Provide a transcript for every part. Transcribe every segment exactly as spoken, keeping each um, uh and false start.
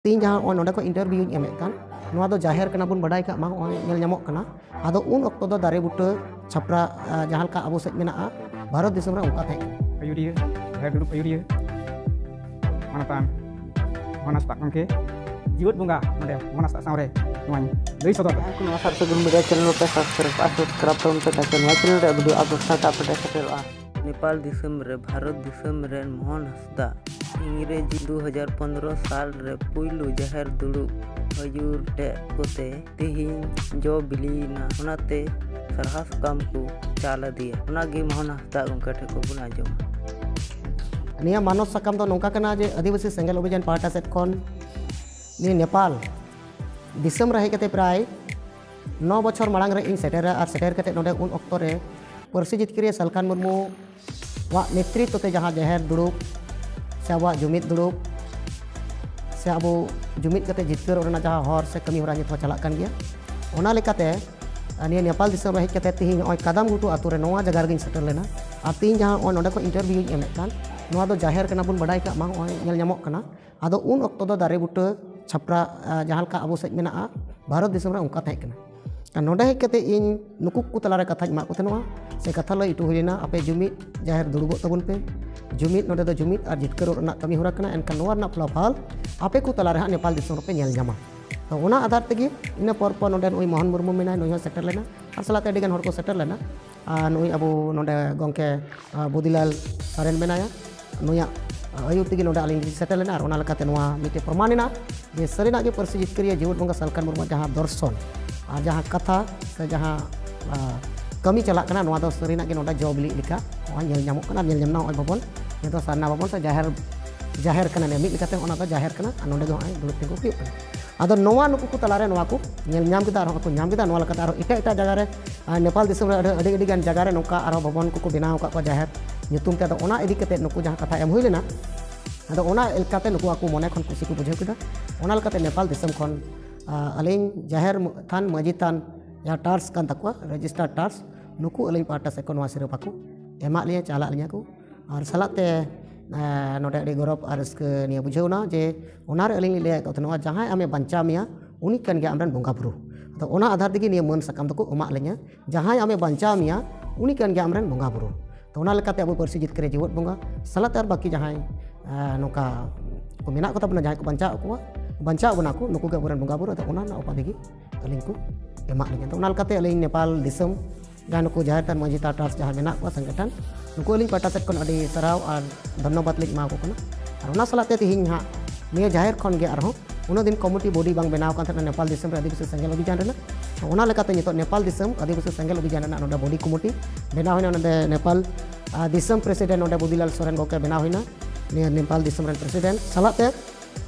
ᱛᱮᱦᱤᱧ ᱡᱟᱦᱟᱸ ᱱᱚᱜᱼᱚᱭ ᱱᱚᱰᱮ ᱠᱷᱚᱱ ᱤᱱᱴᱟᱨᱵᱷᱤᱭᱩᱧ ᱮᱢᱮᱫ ᱠᱟᱱ, ᱱᱚᱣᱟ ᱫᱚ ᱡᱟᱦᱮᱨ ᱠᱟᱱᱟ ᱵᱚᱱ ᱵᱟᱰᱟᱭ ᱠᱟᱜ ᱢᱟ, ᱱᱚᱜᱼᱚᱭ ᱧᱮᱞ ᱧᱟᱢᱚᱜ ᱠᱟᱱᱟ᱾ ᱟᱫᱚ ᱩᱱ ᱚᱠᱛᱚ ᱫᱚ ᱫᱟᱨᱮ ᱵᱩᱴᱟᱹ ᱪᱷᱟᱯᱨᱟ, ᱟᱸ, ᱡᱟᱦᱟᱸ ᱞᱮᱠᱟ ᱟᱵᱚ ᱥᱮᱫ ᱢᱮᱱᱟᱜᱼᱟ, ᱵᱷᱟᱨᱚᱛ ᱫᱤᱥᱚᱢ ᱨᱮ ᱚᱱᱠᱟ ᱛᱟᱦᱮᱸ ᱠᱟᱱᱟ᱾ ᱟᱹᱭᱩᱨᱤᱭᱟᱹ, ᱡᱟᱦᱮᱨ ᱫᱩᱲᱩᱵ ᱟᱹᱭᱩᱨᱤᱭᱟᱹ, ᱢᱟᱱᱚᱛᱟᱱ ᱢᱳᱦᱚᱱ ᱦᱟᱸᱥᱫᱟᱜ ᱜᱚᱢᱠᱮ, ᱡᱤᱣᱮᱫ ᱵᱚᱸᱜᱟ ᱱᱚᱰᱮ ᱢᱳᱦᱚᱱ ᱦᱟᱸᱥᱫᱟᱜ ᱥᱟᱶᱨᱮ ᱱᱚᱣᱟᱧ ᱞᱟᱹᱭ ᱥᱚᱫᱚᱨ ᱮᱫᱟ᱾ ᱱᱚᱣᱟ ᱥᱟᱨ ᱥᱟᱹᱜᱩᱱ ᱢᱤᱰᱤᱭᱟ ᱪᱮᱱᱮᱞ ᱯᱮ ᱥᱟᱵᱥᱠᱨᱟᱭᱤᱵᱽ ᱟᱨ ᱥᱟᱵᱥᱠᱨᱟᱭᱤᱵᱽ ᱛᱟᱵᱚᱱ ᱯᱮ, ᱛᱟᱠᱤ ᱱᱚᱣᱟ ᱪᱮᱱᱮᱞ ᱨᱮ ᱵᱷᱤᱰᱤᱭᱳ ᱟᱯᱞᱳᱰ ᱥᱟᱶᱛᱮ ᱟᱯᱮ ᱴᱷᱮᱱ ᱥᱮᱴᱮᱨᱚᱜᱼᱟ᱾ ᱱᱮᱯᱟᱞ ᱫᱤᱥᱚᱢ ᱨᱮ ᱵᱷᱟᱨᱚᱛ ᱫᱤᱥᱚᱢ ᱨᱮᱱ ᱢᱳᱦᱚᱱ ᱦᱟᱸᱥᱫᱟ ᱤᱝᱨᱮᱡᱤ ᱫᱩ ᱦᱟᱡᱟᱨ ᱯᱚᱱᱫᱽᱨᱚ ᱥᱟᱞ ᱨᱮ ᱯᱩᱭᱞᱩ ᱡᱟᱦᱮᱨ ᱫᱩᱲᱩᱵ ᱟᱹᱭᱩᱨ ᱞᱮᱫ ᱠᱚᱛᱮ ᱛᱮᱦᱮᱧ ᱡᱚ ᱵᱤᱞᱤᱭᱮᱱᱟ᱾ ᱚᱱᱟᱛᱮ ᱥᱟᱨᱦᱟᱣ ᱥᱟᱠᱟᱢ ᱠᱚ ᱪᱟᱞ ᱟᱫᱮᱭᱟ᱾ ᱚᱱᱟᱜᱮ ᱢᱳᱦᱚᱱ ᱦᱟᱸᱥᱫᱟ ᱜᱚᱢᱠᱮ ᱴᱷᱮᱱ ᱠᱷᱚᱱ ᱵᱚᱱ ᱟᱸᱡᱚᱢᱟ᱾ ᱱᱤᱭᱟᱹ ᱢᱟᱱᱚᱛ ᱥᱟᱠᱟᱢ ᱫᱚ ᱱᱚᱝᱠᱟ ᱠᱟᱱᱟ ᱡᱮ ᱟᱹᱫᱤᱵᱟᱹᱥᱤ ᱥᱮᱸᱜᱮᱞ ᱚᱵᱷᱤᱡᱟᱱ ᱯᱟᱦᱴᱟ ᱥᱮᱫ ᱠᱷᱚᱱ ᱱᱤᱭᱟᱹ ᱱᱮᱯᱟᱞ ᱫᱤᱥᱚᱢ ᱨᱮ ᱦᱮᱡ ᱠᱟᱛᱮ ᱯᱨᱟᱭ ᱱᱚ ᱵᱚᱪᱷᱚᱨ ᱢᱟᱲᱟᱝ ᱨᱮ ᱤᱧ ᱥᱮᱴᱮᱨᱟ, ᱟᱨ ᱥᱮᱴᱮᱨ ᱠᱟᱛᱮ ᱱᱚᱰᱮ ᱩᱱ ᱚᱠᱛᱚ ᱨᱮ ᱯᱟᱹᱨᱥᱤ ᱡᱤᱛᱠᱟᱹᱨᱤᱭᱟᱹ ᱥᱟᱞᱠᱷᱟᱱ ᱢᱩᱨᱢᱩᱣᱟᱜ ᱱᱮᱛᱨᱤᱛᱵ ᱛᱮ ᱡᱟᱦᱟᱸ ᱡᱟᱦᱮᱨ ᱫᱩᱲᱩᱵ ᱥᱮ ᱟᱵᱚᱣᱟᱜ ᱡᱩᱢᱤᱫ ᱫᱩᱲᱩᱵ ᱥᱮ ᱟᱵᱚ ᱡᱩᱢᱤᱫ ᱠᱟᱛᱮ ᱡᱤᱛᱠᱟᱹᱨᱚᱜ ᱨᱮᱱᱟᱜ ᱡᱟᱦᱟᱸ ᱦᱚᱨ ᱥᱮ ᱠᱟᱹᱢᱤ ᱦᱚᱨᱟ ᱱᱤᱛ ᱦᱚᱸ ᱪᱟᱞᱟᱜ ᱠᱟᱱ ᱜᱮᱭᱟ, ᱚᱱᱟ ᱞᱮᱠᱟᱛᱮ ᱱᱤᱭᱟᱹ ᱱᱮᱯᱟᱞ ᱫᱤᱥᱚᱢ ᱨᱮ ᱦᱮᱡ ᱠᱟᱛᱮ ᱛᱤᱦᱤᱧ ᱱᱚᱜᱼᱚᱭ ᱠᱟᱫᱟᱢ ᱜᱷᱩᱴᱩ ᱟᱛᱳ ᱨᱮ ᱱᱚᱣᱟ ᱡᱟᱭᱜᱟ ᱨᱮᱜᱤᱧ ᱥᱮᱴᱮᱨ ᱞᱮᱱᱟ᱾ ᱟᱨ ᱛᱤᱦᱤᱧ ᱡᱟᱦᱟᱸ ᱱᱚᱜᱼᱚᱭ ᱱᱚᱰᱮ ᱠᱷᱚᱱ ᱤᱱᱴᱟᱨᱵᱷᱤᱭᱩᱧ ᱮᱢᱮᱫ ᱠᱟᱱ, ᱱᱚᱣᱟ ᱫᱚ ᱡᱟᱦᱮᱨ ᱠᱟᱱᱟ ᱵᱚᱱ ᱵᱟᱰᱟᱭ ᱠᱟᱜ ᱢᱟ, ᱱᱚᱜᱼᱚᱭ ᱧᱮᱞ ᱧᱟᱢᱚᱜ ᱠᱟᱱᱟ᱾ ᱟᱫᱚ ᱩᱱ ᱚᱠᱛᱚ ᱫᱚ ᱫᱟᱨᱮ ᱵᱩᱴᱟᱹ ᱪᱷᱟᱯᱨᱟ, ᱟᱸ, ᱡᱟᱦᱟᱸ ᱞᱮᱠᱟ ᱟᱵᱚ ᱥᱮᱫ ᱢᱮᱱᱟᱜᱼᱟ, ᱵᱷᱟᱨᱚᱛ ᱫᱤᱥᱚᱢ ᱨᱮ ᱚᱱᱠᱟ ᱛᱟᱦᱮᱸ ᱠᱟᱱᱟ᱾ ᱟᱨ ᱱᱚᱰᱮ ᱦᱮᱡ ᱠᱟᱛᱮ ᱤᱧ ᱱᱩᱠᱩ ᱠᱚ ᱛᱟᱞᱟᱨᱮ ᱠᱟᱛᱷᱟᱧ ᱮᱢᱟᱜ ᱠᱚ ᱛᱟᱦᱮᱱᱟ, ᱥᱮ ᱠᱟᱛᱷᱟ ᱞᱟᱹᱭ ᱦᱚᱴᱚ ᱦᱩᱭ ᱞᱮᱱᱟ, ᱟᱯᱮ ᱡᱩᱢᱤᱫ ᱡᱟᱦᱮᱨ ᱫᱩᱲᱩᱵᱚᱜ ᱛᱟᱵᱚᱱ ᱯᱮ, ᱡᱩᱢᱤᱫ ᱱᱚᱰᱮ ᱫᱚ ᱡᱩᱢᱤᱫ ᱟᱨ ᱡᱤᱛᱠᱟᱹᱨᱚᱜ ᱨᱮᱱᱟᱜ ᱠᱟᱹᱢᱤ ᱦᱚᱨᱟ ᱠᱟᱱᱟ, ᱮᱱᱠᱷᱟᱱ ᱱᱚᱣᱟ ᱨᱮᱱᱟᱜ ᱯᱷᱚᱞᱟᱯᱷᱚᱞ ᱟᱯᱮ ᱠᱚ ᱛᱟᱞᱟᱨᱮ ᱦᱟᱸᱜ ᱱᱮᱯᱟᱞ ᱫᱤᱥᱚᱢ ᱨᱮᱯᱮ ᱧᱮᱞ ᱧᱟᱢᱟ᱾ ᱛᱚ ᱚᱱᱟ ᱟᱫᱷᱟᱨ ᱛᱮᱜᱮ ᱤᱱᱟᱹ ᱯᱚᱨ ᱯᱚᱨ ᱱᱚᱰᱮ ᱱᱩᱭ ᱢᱳᱦᱚᱱ ᱢᱩᱨᱢᱩ ᱢᱮᱱᱟᱭ, ᱱᱩᱭ ᱦᱚᱸ ᱥᱮᱴᱮᱨ ᱞᱮᱱᱟ, ᱟᱨ ᱥᱟᱞᱟᱜ ᱛᱮ ᱟᱹᱰᱤ ᱜᱟᱱ ᱦᱚᱲ ᱠᱚ ᱥᱮᱴᱮᱨ ᱞᱮᱱᱟ᱾ ᱟᱨ ᱱᱩᱭ ᱟᱵᱚ ᱱᱚᱰᱮ ᱜᱚᱢᱠᱮ, ᱟᱸ, ᱵᱩᱫᱤᱞᱟᱞ ᱥᱚᱨᱮᱱ ᱢᱮᱱᱟᱭᱟ, ᱱᱩᱭᱟᱜ, ᱟᱸ, ᱟᱹᱭᱩᱨ ᱛᱮᱜᱮ ᱱᱚᱰᱮ ᱟᱹᱞᱤᱧ ᱞᱤᱧ ᱥᱮᱴᱮᱨ ᱞᱮᱱᱟ᱾ ᱟᱨ ᱚᱱᱟ ᱞᱮᱠᱟᱛᱮ ᱱᱚᱣᱟ ᱢᱤᱫᱴᱮᱱ ᱯᱨᱚᱢᱟᱱ ᱮᱱᱟ ᱡᱮ ᱥᱟᱹᱨᱤᱱᱟᱜ ᱜᱮ ᱯᱟᱹᱨᱥᱤ ᱡᱤᱛᱠᱟᱹᱨᱤᱭᱟᱹ ᱡᱤᱣᱮᱫ ᱵᱚᱸᱜᱟ ᱥᱟᱞᱠᱷᱟᱱ ᱢᱩᱨᱢᱩᱣᱟᱜ ᱡᱟᱦᱟᱸ ᱫᱚᱨᱥᱚᱱ ᱟᱨ ᱡᱟᱦᱟᱸ ᱠᱟᱛᱷᱟ ᱥᱮ ᱡᱟᱦᱟᱸ, ᱟᱸ, ᱠᱟᱹᱢᱤ ᱪᱟᱞᱟᱜ ᱠᱟᱱᱟ, ᱱᱚᱣᱟ ᱫᱚ ᱥᱟᱹᱨᱤᱱᱟᱜ ᱜᱮ ᱱᱚᱰᱮ ᱡᱚ ᱵᱤᱞᱤᱜ ᱞᱮᱠᱟ ᱱᱚᱜᱼᱚᱭ ᱧᱮᱞ ᱧᱟᱢᱚᱜ ᱠᱟᱱᱟ᱾ ᱧᱮᱞ ᱧᱟᱢ ᱮᱱᱟ ᱱᱚᱜᱼᱚᱭ ᱵᱷᱚᱵᱚᱱ, ᱱᱤᱭᱟᱹ ᱫᱚ ᱥᱟᱨᱱᱟ ᱵᱷᱚᱵᱚᱱ ᱥᱮ ᱡᱟᱦᱮᱨ, ᱡᱟᱦᱮᱨ ᱠᱟᱱᱟ, ᱢᱤᱫ ᱞᱮᱠᱟᱛᱮ ᱚᱱᱟ ᱫᱚ ᱡᱟᱦᱮᱨ ᱠᱟᱱᱟ᱾ ᱟᱨ ᱱᱚᱰᱮ ᱜᱮ ᱱᱚᱜᱼᱚᱭ ᱫᱩᱲᱩᱵ ᱛᱤᱸᱜᱩ ᱦᱩᱭᱩᱜ ᱠᱟᱱᱟ᱾ ᱟᱫᱚ ᱱᱚᱣᱟ ᱱᱩᱠᱩ ᱠᱚ ᱛᱟᱞᱟᱨᱮ ᱱᱚᱣᱟ ᱠᱚ ᱧᱮᱞ ᱧᱟᱢ ᱠᱮᱫᱟ, ᱟᱨᱦᱚᱸ ᱠᱚ ᱧᱟᱢ ᱠᱮᱫᱟ᱾ ᱱᱚᱣᱟ ᱞᱮᱠᱟᱛᱮ ᱟᱨᱦᱚᱸ ᱮᱴᱟᱜ ᱮᱴᱟᱜ ᱡᱟᱭᱜᱟ ᱨᱮ, ᱟᱨ ᱱᱮᱯᱟᱞ ᱫᱤᱥᱚᱢ ᱨᱮ ᱟᱹᱰᱤ, ᱟᱹᱰᱤ, ᱟᱹᱰᱤ ᱜᱟᱱ ᱡᱟᱭᱜᱟ ᱨᱮ ᱱᱚᱝᱠᱟ ᱟᱨᱦᱚᱸ ᱵᱷᱚᱵᱚᱱ ᱠᱚᱠᱚ ᱵᱮᱱᱟᱣ ᱟᱠᱟᱫ ᱠᱚᱣᱟ ᱡᱟᱦᱮᱨ ᱧᱩᱛᱩᱢ ᱛᱮ᱾ ᱟᱫᱚ ᱚᱱᱟ ᱤᱫᱤ ᱠᱟᱛᱮ ᱱᱩᱠᱩ ᱡᱟᱦᱟᱸ ᱠᱟᱛᱷᱟ ᱮᱢ ᱦᱩᱭ ᱞᱮᱱᱟ, ᱟᱫᱚ ᱚᱱᱟ ᱞᱮᱠᱟᱛᱮ ᱱᱩᱠᱩ ᱟᱠᱚ ᱢᱚᱱᱮ ᱠᱷᱚᱱ ᱠᱩᱥᱤ ᱠᱚ ᱵᱩᱡᱷᱟᱹᱣ ᱠᱮᱫᱟ᱾ ᱚᱱᱟ ᱞᱮᱠᱟᱛᱮ ᱱᱮᱯᱟᱞ ᱫᱤᱥᱚᱢ ᱠᱷᱚᱱ, ᱟᱸ, ᱟᱹᱞᱤᱧ ᱡᱟᱦᱮᱨ ᱛᱷᱟᱱ ᱢᱟᱹᱡᱷᱤ ᱛᱷᱟᱱ ᱡᱟᱦᱟᱸ ᱴᱟᱨᱥ ᱠᱟᱱ ᱛᱟᱠᱚᱣᱟ, ᱨᱮᱡᱤᱥᱴᱟᱨ ᱴᱟᱨᱥ, ᱱᱩᱠᱩ ᱟᱹᱞᱤᱧ ᱯᱟᱦᱴᱟ ᱥᱮᱫ ᱠᱷᱚᱱ ᱱᱚᱣᱟ ᱥᱤᱨᱯᱟᱹ ᱠᱚ ᱮᱢᱟᱜ ᱞᱤᱧᱟ, ᱪᱟᱞᱟᱜ ᱞᱤᱧᱟ ᱠᱚ᱾ ᱟᱨ ᱥᱟᱞᱟᱜ ᱛᱮ ᱮ, ᱱᱚᱰᱮ ᱟᱹᱰᱤ ᱜᱚᱨᱚᱵᱽ ᱟᱨ ᱨᱟᱹᱥᱠᱟᱹ ᱱᱤᱭᱟᱹ ᱵᱩᱡᱷᱟᱹᱣ ᱮᱱᱟ ᱡᱮ ᱚᱱᱟᱨᱮ ᱟᱹᱞᱤᱧ ᱞᱤᱧ ᱞᱟᱹᱭ ᱟᱠᱟᱫ ᱛᱟᱦᱮᱱᱟ, ᱡᱟᱦᱟᱸᱭ ᱟᱢᱮ ᱵᱟᱧᱪᱟᱣ ᱢᱮᱭᱟ, ᱩᱱᱤ ᱠᱟᱱ ᱜᱮᱭᱟ ᱟᱢᱨᱮᱱ ᱵᱚᱸᱜᱟ ᱵᱩᱨᱩ᱾ ᱟᱫᱚ ᱚᱱᱟ ᱟᱫᱷᱟᱨ ᱛᱮᱜᱮ ᱱᱤᱭᱟᱹ ᱢᱟᱹᱱ ᱥᱟᱠᱟᱢ ᱫᱚᱠᱚ ᱮᱢᱟᱜ ᱞᱤᱧᱟ, ᱡᱟᱦᱟᱸᱭ ᱟᱢᱮ ᱵᱟᱧᱪᱟᱣ ᱢᱮᱭᱟ, ᱩᱱᱤ ᱠᱟᱱ ᱜᱮᱭᱟ ᱟᱢᱨᱮᱱ ᱵᱚᱸᱜᱟ ᱵᱩᱨᱩ᱾ ᱛᱚ, ᱚᱱᱟ ᱞᱮᱠᱟᱛᱮ ᱟᱵᱚ ᱯᱟᱹᱨᱥᱤ ᱡᱤᱛᱠᱟᱹᱨᱤᱭᱟᱹ ᱡᱤᱣᱮᱫ ᱵᱚᱸᱜᱟ ᱥᱟᱞᱟᱜ ᱛᱮ ᱟᱨ ᱵᱟᱹᱠᱤ ᱡᱟᱦᱟᱸᱭ, ᱮ, ᱱᱚᱝᱠᱟ ᱠᱚ ᱢᱮᱱᱟᱜ ᱠᱚᱛᱟ ᱵᱚᱱᱟ, ᱡᱟᱦᱟᱸᱭ ᱠᱚ ᱵᱟᱧᱪᱟᱣ ᱠᱚᱣᱟ, ᱵᱟᱧᱪᱟᱣ ᱵᱚᱱᱟ ᱠᱚ, ᱱᱩᱠᱩ ᱜᱮ ᱟᱵᱚᱨᱮᱱ ᱵᱚᱸᱜᱟ ᱵᱩᱨᱩ᱾ ᱟᱫᱚ ᱚᱱᱟ ᱨᱮᱱᱟᱜ ᱩᱯᱟᱫᱷᱤ ᱜᱮ ᱟᱹᱞᱤᱧ ᱠᱚ ᱮᱢᱟᱜ ᱞᱤᱧᱟ᱾ ᱛᱚ, ᱚᱱᱟ ᱞᱮᱠᱟᱛᱮ ᱟᱹᱞᱤᱧ ᱱᱮᱯᱟᱞ ᱫᱤᱥᱚᱢ ᱡᱟᱦᱟᱸ ᱱᱩᱠᱩ ᱡᱟᱦᱮᱨ ᱛᱷᱟᱱ ᱢᱟᱹᱡᱷᱤ ᱛᱷᱟᱱ ᱴᱨᱟᱥᱴ ᱡᱟᱦᱟᱸ ᱢᱮᱱᱟᱜ ᱠᱚᱣᱟ ᱥᱚᱝᱜᱚᱴᱷᱚᱱ, ᱱᱩᱠᱩ ᱟᱹᱞᱤᱧ ᱯᱟᱦᱴᱟ ᱥᱮᱫ ᱠᱷᱚᱱ ᱟᱹᱰᱤ ᱥᱟᱨᱦᱟᱣ ᱟᱨ ᱫᱷᱚᱱᱱᱚᱵᱟᱫᱽ ᱞᱤᱧ ᱮᱢᱟ ᱠᱚ ᱠᱟᱱᱟ᱾ ᱟᱨ ᱚᱱᱟ ᱥᱟᱞᱟᱜ ᱛᱮ ᱛᱮᱦᱮᱧ ᱦᱟᱸᱜ ᱱᱤᱭᱟᱹ ᱡᱟᱦᱮᱨ ᱠᱷᱚᱱ ᱜᱮ ᱟᱨᱦᱚᱸ ᱩᱱᱟᱹᱜ ᱫᱤᱱ ᱠᱚᱢᱤᱴᱤ ᱵᱚᱰᱤ ᱵᱟᱝ ᱵᱮᱱᱟᱣ ᱠᱟᱱ ᱛᱟᱦᱮᱱᱟ ᱱᱮᱯᱟᱞ ᱫᱤᱥᱚᱢ ᱨᱮ ᱟᱹᱫᱤᱵᱟᱹᱥᱤ ᱥᱮᱸᱜᱮᱞ ᱚᱵᱷᱤᱡᱟᱱ ᱨᱮᱱᱟᱜ᱾ ᱛᱚ, ᱚᱱᱟ ᱞᱮᱠᱟᱛᱮ ᱱᱤᱛᱚᱜ ᱱᱮᱯᱟᱞ ᱫᱤᱥᱚᱢ ᱟᱹᱫᱤᱵᱟᱹᱥᱤ ᱥᱮᱸᱜᱮᱞ ᱚᱵᱷᱤᱡᱟᱱ ᱨᱮᱱᱟᱜ ᱱᱚᱰᱮ ᱵᱚᱰᱤ ᱠᱚᱢᱤᱴᱤ ᱵᱮᱱᱟᱣ ᱦᱩᱭᱱᱟ᱾ ᱱᱚᱰᱮ ᱱᱮᱯᱟᱞ, ᱟ, ᱫᱤᱥᱚᱢ ᱯᱨᱮᱥᱤᱰᱮᱱᱴ ᱱᱚᱰᱮ ᱵᱩᱫᱤᱞᱟᱞ ᱥᱚᱨᱮᱱ ᱜᱚᱢᱠᱮ ᱵᱮᱱᱟᱣ ᱦᱩᱭᱱᱟ, ᱱᱤᱭᱟᱹ ᱱᱮᱯᱟᱞ ᱫᱤᱥᱚᱢ ᱨᱮᱱ ᱯᱨᱮᱥᱤᱰᱮᱱᱴ ᱥᱟᱞᱟᱜ ᱛᱮ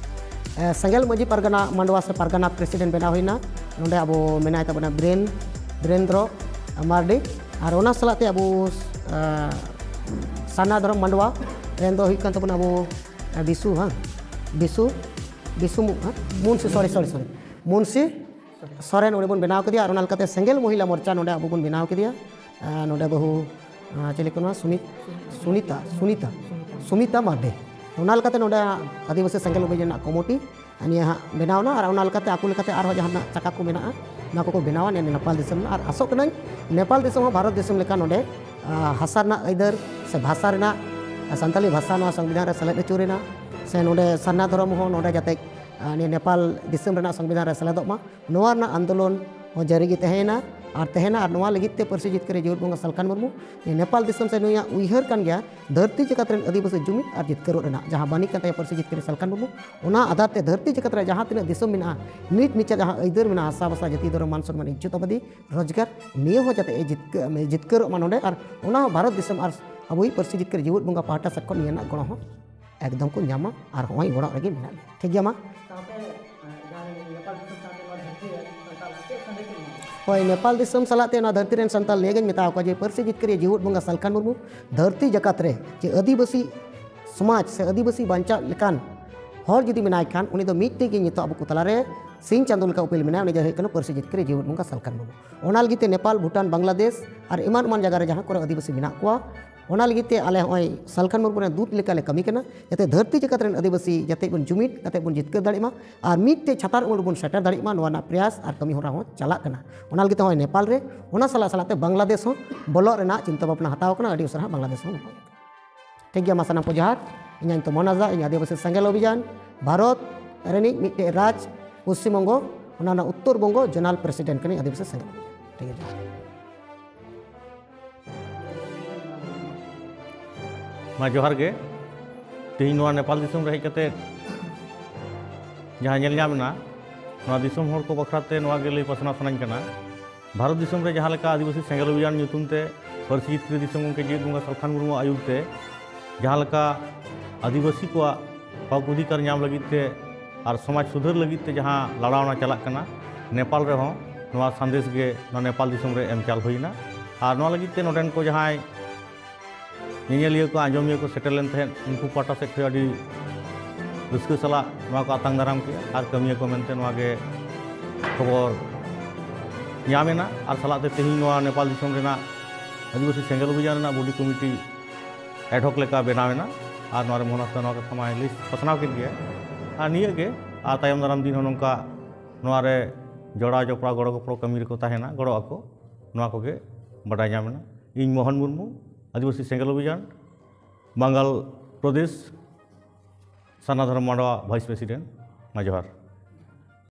ᱮ, ᱥᱮᱸᱜᱮᱞ ᱢᱟᱹᱡᱷᱤ ᱯᱟᱨᱜᱟᱱᱟ ᱢᱟᱱᱰᱣᱟ ᱥᱮ ᱯᱟᱨᱜᱟᱱᱟ ᱯᱨᱮᱥᱤᱰᱮᱱᱴ ᱵᱮᱱᱟᱣ ᱦᱩᱭᱱᱟ᱾ ᱱᱚᱰᱮ ᱟᱵᱚ ᱢᱮᱱᱟᱭ ᱛᱟᱵᱚᱱᱟ ᱵᱤᱨᱮᱱ, ᱵᱤᱨᱮᱱᱫᱨᱚ ᱢᱟᱨᱰᱤ᱾ ᱟᱨ ᱚᱱᱟ ᱥᱟᱞᱟᱜ ᱛᱮ ᱟᱵᱚ, ᱮ, ᱥᱟᱨᱱᱟ ᱫᱷᱚᱨᱚᱢ ᱢᱟᱱᱰᱣᱟ ᱨᱮᱱ ᱫᱚ ᱦᱩᱭᱩᱜ ᱠᱟᱱ ᱛᱟᱵᱚᱱᱟ ᱟᱵᱚ, ᱮ, ᱵᱤᱥᱩ, ᱦᱟᱸ? ᱵᱤᱥᱩ, ᱵᱤᱥᱩ ᱢᱩ-, ᱦᱟᱸ? ᱢᱩᱱᱥᱤ, ᱥᱚᱨᱤ, ᱥᱚᱨᱤ, ᱥᱚᱨᱤ᱾ ᱢᱩᱱᱥᱤ ᱥᱚᱨᱮᱱ ᱩᱱᱤ ᱵᱚᱱ ᱵᱮᱱᱟᱣ ᱠᱮᱫᱮᱭᱟ᱾ ᱟᱨ ᱚᱱᱟ ᱞᱮᱠᱟᱛᱮ ᱥᱮᱸᱜᱮᱞ ᱢᱚᱦᱤᱞᱟ ᱢᱳᱨᱪᱟ ᱱᱚᱰᱮ ᱟᱵᱚ ᱵᱚᱱ ᱵᱮᱱᱟᱣ ᱠᱮᱫᱮᱭᱟ᱾ ᱮ, ᱱᱚᱰᱮ ᱵᱟᱹᱦᱩ, ᱮ, ᱪᱮᱫ ᱠᱚ ᱢᱮᱱᱟ? ᱥᱩᱱᱤ-, ᱥᱩᱱᱤᱛᱟ, ᱥᱩᱱᱤᱛᱟ, ᱥᱩᱱᱤᱛᱟ ᱢᱟᱨᱰᱤ᱾ ᱚᱱᱟ ᱞᱮᱠᱟᱛᱮ ᱱᱚᱰᱮ ᱟᱹᱫᱤᱵᱟᱹᱥᱤ ᱥᱮᱸᱜᱮᱞ ᱚᱵᱷᱤᱡᱟᱱ ᱨᱮᱱᱟᱜ ᱠᱚᱢᱤᱴᱤ ᱱᱤᱭᱟᱹ ᱦᱟᱸᱜ ᱵᱮᱱᱟᱣ ᱮᱱᱟ᱾ ᱟᱨ ᱚᱱᱟ ᱞᱮᱠᱟᱛᱮ ᱟᱠᱚ ᱞᱮᱠᱟᱛᱮ ᱟᱨᱦᱚᱸ ᱡᱟᱦᱟᱱᱟᱜ ᱪᱟᱠᱟ ᱠᱚ ᱢᱮᱱᱟᱜᱼᱟ, ᱚᱱᱟ ᱠᱚᱠᱚ ᱵᱮᱱᱟᱣᱟ ᱱᱤᱭᱟᱹ ᱱᱮᱯᱟᱞ ᱫᱤᱥᱚᱢ ᱨᱮᱱᱟᱜ᱾ ᱟᱨ ᱟᱥᱚᱜ ᱠᱟᱹᱱᱟᱹᱧ ᱱᱮᱯᱟᱞ ᱫᱤᱥᱚᱢ ᱦᱚᱸ ᱵᱷᱟᱨᱚᱛ ᱫᱤᱥᱚᱢ ᱞᱮᱠᱟ ᱱᱚᱰᱮ, ᱟ, ᱦᱟᱥᱟ ᱨᱮᱱᱟᱜ ᱟᱹᱭᱫᱟᱹᱨ ᱥᱮ ᱵᱷᱟᱥᱟ ᱨᱮᱱᱟᱜ, ᱥᱟᱱᱛᱟᱞᱤ ᱵᱷᱟᱥᱟ ᱱᱚᱣᱟ ᱥᱚᱝᱵᱤᱫᱷᱟᱱ ᱨᱮ ᱥᱮᱞᱮᱫ ᱦᱚᱪᱚ ᱨᱮᱱᱟᱜ, ᱥᱮ ᱱᱚᱰᱮ ᱥᱟᱨᱱᱟ ᱫᱷᱚᱨᱚᱢ ᱦᱚᱸ ᱱᱚᱰᱮ ᱡᱟᱛᱮ, ᱟ, ᱱᱤᱭᱟᱹ ᱱᱮᱯᱟᱞ ᱫᱤᱥᱚᱢ ᱨᱮᱱᱟᱜ ᱥᱚᱝᱵᱤᱫᱷᱟᱱ ᱨᱮ ᱥᱮᱞᱮᱫᱚᱜ ᱢᱟ, ᱱᱚᱣᱟ ᱨᱮᱱᱟᱜ ᱟᱱᱫᱳᱞᱚᱱ ᱦᱚᱸ ᱡᱟᱹᱨᱤ ᱜᱮ ᱛᱟᱦᱮᱸᱭᱮᱱᱟ ᱟᱨ ᱛᱟᱦᱮᱱᱟ᱾ ᱟᱨ ᱱᱚᱣᱟ ᱞᱟᱹᱜᱤᱫ ᱛᱮ ᱯᱟᱹᱨᱥᱤ ᱡᱤᱛᱠᱟᱹᱨᱤᱭᱟᱹ ᱡᱤᱣᱮᱫ ᱵᱚᱸᱜᱟ ᱥᱟᱞᱠᱷᱟᱱ ᱢᱩᱨᱢᱩ ᱱᱮᱯᱟᱞ ᱫᱤᱥᱚᱢ ᱥᱮ ᱱᱩᱭᱟᱜ ᱩᱭᱦᱟᱹᱨ ᱠᱟᱱ ᱜᱮᱭᱟ ᱫᱷᱟᱹᱨᱛᱤ ᱡᱟᱠᱟᱛ ᱨᱮᱱ ᱟᱹᱫᱤᱵᱟᱹᱥᱤ ᱡᱩᱢᱤᱫ ᱟᱨ ᱡᱤᱛᱠᱟᱹᱨᱚᱜ ᱨᱮᱱᱟᱜ, ᱡᱟᱦᱟᱸ ᱵᱟᱹᱱᱤ ᱠᱟᱱ ᱛᱟᱭᱟ ᱯᱟᱹᱨᱥᱤ ᱡᱤᱛᱠᱟᱹᱨᱤᱭᱟᱹ ᱥᱟᱞᱠᱷᱟᱱ ᱢᱩᱨᱢᱩ᱾ ᱚᱱᱟ ᱟᱫᱷᱟᱨ ᱛᱮ ᱫᱷᱟᱹᱨᱛᱤ ᱡᱟᱠᱟᱛ ᱨᱮ ᱡᱟᱦᱟᱸ ᱛᱤᱱᱟᱹᱜ ᱫᱤᱥᱚᱢ ᱢᱮᱱᱟᱜᱼᱟ, ᱱᱤᱛ ᱱᱤᱪᱟᱜ ᱡᱟᱦᱟᱸ ᱟᱹᱭᱫᱟᱹᱨ ᱢᱮᱱᱟᱜᱼᱟ, ᱦᱟᱥᱟ ᱵᱷᱟᱥᱟ, ᱡᱟᱹᱛᱤ, ᱫᱷᱚᱨᱚᱢ, ᱢᱟᱱ ᱥᱚᱱᱢᱟᱱ, ᱤᱡᱽᱡᱚᱛ ᱟᱵᱟᱫᱤ, ᱨᱳᱡᱽᱜᱟᱨ, ᱱᱤᱭᱟᱹ ᱦᱚᱸ ᱡᱟᱛᱮ ᱮ ᱡᱤᱛᱠᱟᱹ-, ᱡᱤᱛᱠᱟᱹᱨᱚᱜ ᱢᱟ ᱱᱚᱰᱮ᱾ ᱟᱨ ᱚᱱᱟ ᱦᱚᱸ ᱵᱷᱟᱨᱚᱛ ᱫᱤᱥᱚᱢ ᱟᱨ ᱟᱵᱚᱭᱤᱡ ᱯᱟᱹᱨᱥᱤ ᱡᱤᱛᱠᱟᱹᱨᱤᱭᱟᱹ ᱡᱤᱣᱮᱫ ᱵᱚᱸᱜᱟ ᱯᱟᱦᱴᱟ ᱥᱮᱫ ᱠᱷᱚᱱ ᱱᱤᱭᱟᱹ ᱨᱮᱱᱟᱜ ᱜᱚᱲᱚ ᱦᱚᱸ ᱮᱠᱫᱚᱢ ᱠᱚ ᱧᱟᱢᱟ᱾ ᱟᱨ ᱦᱚᱸᱜᱼᱚᱭ ᱜᱚᱲᱚ ᱨᱮᱜᱮ ᱢᱮᱱᱟᱜ ᱞᱮᱭᱟ, ᱴᱷᱤᱠ ᱜᱮᱭᱟ ᱢᱟ᱾ ᱥᱟᱶᱛᱮ, ᱮ, ᱡᱟᱦᱟᱸ ᱱᱮᱯᱟᱞ ᱫᱤᱥᱚᱢ ᱥᱟᱶᱛᱮ ᱱᱚᱣᱟ ᱫᱷᱟᱹᱨᱛᱤ ᱨᱮ ᱥᱟᱱᱛᱟᱲ ᱪᱮᱫ ᱥᱟᱸᱫᱮᱥ ᱮᱢ ᱮᱢᱟ? ᱦᱳᱭ, ᱱᱮᱯᱟᱞ ᱫᱤᱥᱚᱢ ᱥᱟᱞᱟᱜ ᱛᱮ ᱱᱚᱣᱟ ᱫᱷᱟᱹᱨᱛᱤ ᱨᱮᱱ ᱥᱟᱱᱛᱟᱲ ᱱᱤᱭᱟᱹᱜᱤᱧ ᱢᱮᱛᱟ ᱠᱚᱣᱟ ᱡᱮ ᱯᱟᱹᱨᱥᱤ ᱡᱤᱛᱠᱟᱹᱨᱤᱭᱟᱹ ᱡᱤᱣᱮᱫ ᱵᱚᱸᱜᱟ ᱥᱟᱞᱠᱷᱟᱱ ᱢᱩᱨᱢᱩ ᱫᱷᱟᱹᱨᱛᱤ ᱡᱟᱠᱟᱛ ᱨᱮ ᱡᱮ ᱟᱹᱫᱤᱵᱟᱹᱥᱤ ᱥᱚᱢᱟᱡᱽ ᱥᱮ ᱟᱹᱫᱤᱵᱟᱹᱥᱤ ᱵᱟᱧᱪᱟᱜ ᱞᱮᱠᱟᱱ ᱦᱚᱲ ᱡᱩᱫᱤ ᱢᱮᱱᱟᱭ ᱠᱷᱟᱱ, ᱩᱱᱤ ᱫᱚ ᱢᱤᱫᱴᱮᱡ ᱜᱮ ᱱᱤᱛᱚᱜ ᱟᱵᱚ ᱠᱚ ᱛᱟᱞᱟᱨᱮ ᱥᱤᱧ ᱪᱟᱸᱫᱚ ᱞᱮᱠᱟ ᱩᱯᱮᱞ ᱢᱮᱱᱟᱭᱟ, ᱩᱱᱤ ᱫᱚ ᱦᱩᱭᱩᱜ ᱠᱟᱱᱟ ᱯᱟᱹᱨᱥᱤ ᱡᱤᱛᱠᱟᱹᱨᱤᱭᱟᱹ ᱡᱤᱣᱮᱫ ᱵᱚᱸᱜᱟ ᱥᱟᱞᱠᱷᱟᱱ ᱢᱩᱨᱢᱩ᱾ ᱚᱱᱟ ᱞᱟᱹᱜᱤᱫ ᱛᱮ ᱱᱮᱯᱟᱞ, ᱵᱷᱩᱴᱟᱱ, ᱵᱟᱝᱞᱟᱫᱮᱥ ᱟᱨ ᱮᱢᱟᱱ ᱮᱢᱟᱱ ᱡᱟᱭᱜᱟ ᱨᱮ ᱡᱟᱦᱟᱸ ᱠᱚᱨᱮ ᱟᱹᱫᱤᱵᱟᱹᱥᱤ ᱢᱮᱱᱟᱜ ᱠᱚᱣᱟ, ᱚᱱᱟ ᱞᱟᱹᱜᱤᱫ ᱛᱮ ᱟᱞᱮ ᱦᱚᱸᱜᱼᱚᱭ ᱥᱟᱞᱠᱷᱟᱱ ᱢᱩᱨᱢᱩ ᱨᱮᱱ ᱫᱩᱛ ᱞᱮᱠᱟᱞᱮ ᱠᱟᱹᱢᱤ ᱠᱟᱱᱟ, ᱡᱟᱛᱮ ᱫᱷᱟᱹᱨᱛᱤ ᱡᱟᱠᱟᱛ ᱨᱮᱱ ᱟᱹᱫᱤᱵᱟᱹᱥᱤ ᱡᱟᱛᱮ ᱵᱚᱱ ᱡᱩᱢᱤᱫ ᱠᱟᱛᱮ ᱵᱚᱱ ᱡᱤᱛᱠᱟᱹᱨ ᱫᱟᱲᱮᱭᱟᱜ ᱢᱟ ᱟᱨ ᱢᱤᱫᱴᱮᱡ ᱪᱷᱟᱛᱟᱨ ᱩᱢᱩᱞ ᱨᱮᱵᱚᱱ ᱥᱮᱴᱮᱨ ᱫᱟᱲᱮᱭᱟᱜ ᱢᱟ, ᱱᱚᱣᱟ ᱨᱮᱱᱟᱜ ᱯᱨᱚᱭᱟᱥ ᱟᱨ ᱠᱟᱹᱢᱤ ᱦᱚᱨᱟ ᱦᱚᱸ ᱪᱟᱞᱟᱜ ᱠᱟᱱᱟ᱾ ᱚᱱᱟ ᱞᱟᱹᱜᱤᱫ ᱛᱮ ᱦᱚᱸᱜᱼᱚᱭ ᱱᱮᱯᱟᱞ ᱨᱮ, ᱚᱱᱟ ᱥᱟᱞᱟᱜ ᱥᱟᱞᱟᱜ ᱛᱮ ᱵᱟᱝᱞᱟᱫᱮᱥ ᱦᱚᱸ ᱵᱚᱞᱚᱜ ᱨᱮᱱᱟᱜ ᱪᱤᱱᱛᱟᱹ ᱵᱷᱟᱵᱽᱱᱟ ᱦᱟᱛᱟᱣ ᱠᱟᱱᱟ᱾ ᱟᱹᱰᱤ ᱩᱥᱟᱹᱨᱟ ᱦᱟᱸᱜ ᱵᱟᱝᱞᱟᱫᱮᱥ ᱦᱚᱸ ᱵᱚᱞᱚᱜ ᱠᱟᱱᱟ᱾ ᱴᱷᱤᱠ ᱜᱮᱭᱟ, ᱢᱟ ᱥᱟᱱᱟᱢ ᱠᱚ ᱡᱚᱦᱟᱨ᱾ ᱤᱧ ᱧᱩᱛᱩᱢ ᱢᱚᱦᱚᱱ ᱦᱟᱸᱥᱫᱟ, ᱤᱧ ᱟᱹᱫᱤᱵᱟᱹᱥᱤ ᱥᱮᱸᱜᱮᱞ ᱚᱵᱷᱤᱡᱟᱱ ᱵᱷᱟᱨᱚᱛ ᱨᱤᱱᱤᱡ ᱢᱤᱫᱴᱮᱡ ᱨᱟᱡᱽ ᱯᱚᱥᱪᱤᱢ ᱵᱚᱝᱜᱚ, ᱚᱱᱟ ᱨᱮᱱᱟᱜ ᱩᱛᱛᱚᱨ ᱵᱚᱝᱜᱚ ᱡᱚᱱᱟᱞ ᱯᱨᱮᱥᱤᱰᱮᱱᱴ ᱠᱟᱹᱱᱟᱹᱧ ᱟᱹᱫᱤᱵᱟᱹᱥᱤ ᱥᱮᱸᱜᱮᱞ ᱚᱵᱷᱤᱡᱟᱱ᱾ ᱴᱷᱤᱠ ᱜᱮᱭᱟ, ᱡᱚᱦᱟᱨ᱾ ᱢᱟ ᱡᱚᱦᱟᱨ ᱜᱮ᱾ ᱛᱮᱦᱮᱧ ᱱᱚᱣᱟ ᱱᱮᱯᱟᱞ ᱫᱤᱥᱚᱢ ᱨᱮ ᱦᱮᱡ ᱠᱟᱛᱮ ᱡᱟᱦᱟᱸ ᱧᱮᱞ ᱧᱟᱢ ᱮᱱᱟ, ᱱᱚᱣᱟ ᱫᱤᱥᱚᱢ ᱦᱚᱲ ᱠᱚ ᱵᱟᱠᱷᱨᱟ ᱛᱮ ᱱᱚᱣᱟ ᱜᱮ ᱞᱟᱹᱭ ᱯᱟᱥᱱᱟᱣ ᱥᱟᱱᱟᱧ ᱠᱟᱱᱟ᱾ ᱵᱷᱟᱨᱚᱛ ᱫᱤᱥᱚᱢ ᱨᱮ ᱡᱟᱦᱟᱸ ᱞᱮᱠᱟ ᱟᱹᱫᱤᱵᱟᱹᱥᱤ ᱥᱮᱸᱜᱮᱞ ᱚᱵᱷᱤᱡᱟᱱ ᱧᱩᱛᱩᱢ ᱛᱮ ᱯᱟᱹᱨᱥᱤ ᱡᱤᱛᱠᱟᱹᱨᱤ ᱫᱤᱥᱚᱢ ᱜᱚᱢᱠᱮ ᱡᱤᱣᱮᱫ ᱵᱚᱸᱜᱟ ᱥᱟᱞᱠᱷᱟᱱ ᱢᱩᱨᱢᱩᱣᱟᱜ ᱟᱹᱭᱩᱨ ᱛᱮ ᱡᱟᱦᱟᱸ ᱞᱮᱠᱟ ᱟᱹᱫᱤᱵᱟᱹᱥᱤ ᱠᱚᱣᱟᱜ ᱦᱚᱠ ᱚᱫᱷᱤᱠᱟᱨ ᱧᱟᱢ ᱞᱟᱹᱜᱤᱫ ᱛᱮ ᱟᱨ ᱥᱚᱢᱟᱡᱽ ᱥᱩᱫᱷᱟᱹᱨ ᱞᱟᱹᱜᱤᱫ ᱛᱮ ᱡᱟᱦᱟᱸ ᱞᱟᱲᱟᱣᱱᱟ ᱪᱟᱞᱟᱜ ᱠᱟᱱᱟ, ᱱᱮᱯᱟᱞ ᱨᱮᱦᱚᱸ ᱱᱚᱣᱟ ᱥᱟᱸᱫᱮᱥ ᱜᱮ ᱱᱚᱣᱟ ᱱᱮᱯᱟᱞ ᱫᱤᱥᱚᱢ ᱨᱮ ᱮᱢ ᱪᱟᱞ ᱦᱩᱭᱱᱟ᱾ ᱟᱨ ᱱᱚᱣᱟ ᱞᱟᱹᱜᱤᱫ ᱛᱮ ᱱᱚᱰᱮᱱ ᱠᱚ ᱡᱟᱦᱟᱸᱭ ᱧᱮᱧᱮᱞᱤᱭᱟᱹ ᱠᱚ, ᱟᱸᱡᱚᱢᱤᱭᱟᱹ ᱠᱚ ᱥᱮᱴᱮᱨ ᱞᱮᱱ ᱛᱟᱦᱮᱸᱫ, ᱩᱱᱠᱩ ᱯᱟᱦᱴᱟ ᱥᱮᱫ ᱠᱷᱚᱱ ᱟᱹᱰᱤ ᱨᱟᱹᱥᱠᱟᱹ ᱥᱟᱞᱟᱜ ᱱᱚᱣᱟ ᱠᱚ ᱟᱛᱟᱝ ᱫᱟᱨᱟᱢ ᱠᱮᱫᱼᱟ ᱟᱨ ᱠᱟᱹᱢᱤᱭᱟᱹ ᱠᱚ ᱢᱮᱱᱛᱮ ᱱᱚᱣᱟ ᱜᱮ ᱠᱷᱚᱵᱚᱨ ᱧᱟᱢ ᱮᱱᱟ᱾ ᱟᱨ ᱥᱟᱞᱟᱜ ᱛᱮ ᱛᱮᱦᱮᱧ ᱱᱚᱣᱟ ᱱᱮᱯᱟᱞ ᱫᱤᱥᱚᱢ ᱨᱮᱱᱟᱜ ᱟᱹᱫᱤᱵᱟᱹᱥᱤ ᱥᱮᱸᱜᱮᱞ ᱚᱵᱷᱤᱡᱟᱱ ᱨᱮᱱᱟᱜ ᱵᱚᱰᱤ ᱠᱚᱢᱤᱴᱤ ᱮᱰᱦᱚᱠ ᱞᱮᱠᱟ ᱵᱮᱱᱟᱣ ᱮᱱᱟ᱾ ᱟᱨ ᱱᱚᱣᱟ ᱨᱮ ᱢᱚᱦᱚᱱ ᱦᱟᱸᱥᱫᱟ ᱱᱚᱣᱟ ᱠᱟᱛᱷᱟ ᱢᱟᱭ ᱞᱟᱹᱭ ᱯᱟᱥᱱᱟᱣ ᱠᱮᱫ ᱜᱮᱭᱟ᱾ ᱟᱨ ᱱᱤᱭᱟᱹ ᱜᱮ, ᱟᱨ ᱛᱟᱭᱚᱢ ᱫᱟᱨᱟᱢ ᱫᱤᱱ ᱦᱚᱸ ᱱᱚᱝᱠᱟ ᱱᱚᱣᱟ ᱨᱮ ᱡᱚᱲᱟᱣ ᱡᱚᱯᱲᱟᱣ ᱜᱚᱲᱚ ᱜᱚᱯᱚᱲᱚ ᱠᱟᱹᱢᱤ ᱨᱮᱠᱚ ᱛᱟᱦᱮᱱᱟ, ᱜᱚᱲᱚ ᱟᱠᱚ, ᱱᱚᱣᱟ ᱠᱚᱜᱮ ᱵᱟᱰᱟᱭ ᱧᱟᱢ ᱮᱱᱟ᱾ ᱤᱧ ᱢᱳᱦᱚᱱ ᱢᱩᱨᱢᱩ, ᱟᱹᱫᱤᱵᱟᱹᱥᱤ ᱥᱮᱸᱜᱮᱞ ᱚᱵᱷᱤᱡᱟᱱ, ᱵᱟᱝᱜᱟᱞ ᱯᱨᱚᱫᱮᱥ, ᱥᱟᱨᱱᱟ ᱫᱷᱚᱨᱚᱢ ᱢᱟᱰᱣᱟ ᱵᱷᱟᱭᱤᱥ ᱯᱨᱮᱥᱤᱰᱮᱱᱴ᱾ ᱢᱟ ᱡᱚᱦᱟᱨ᱾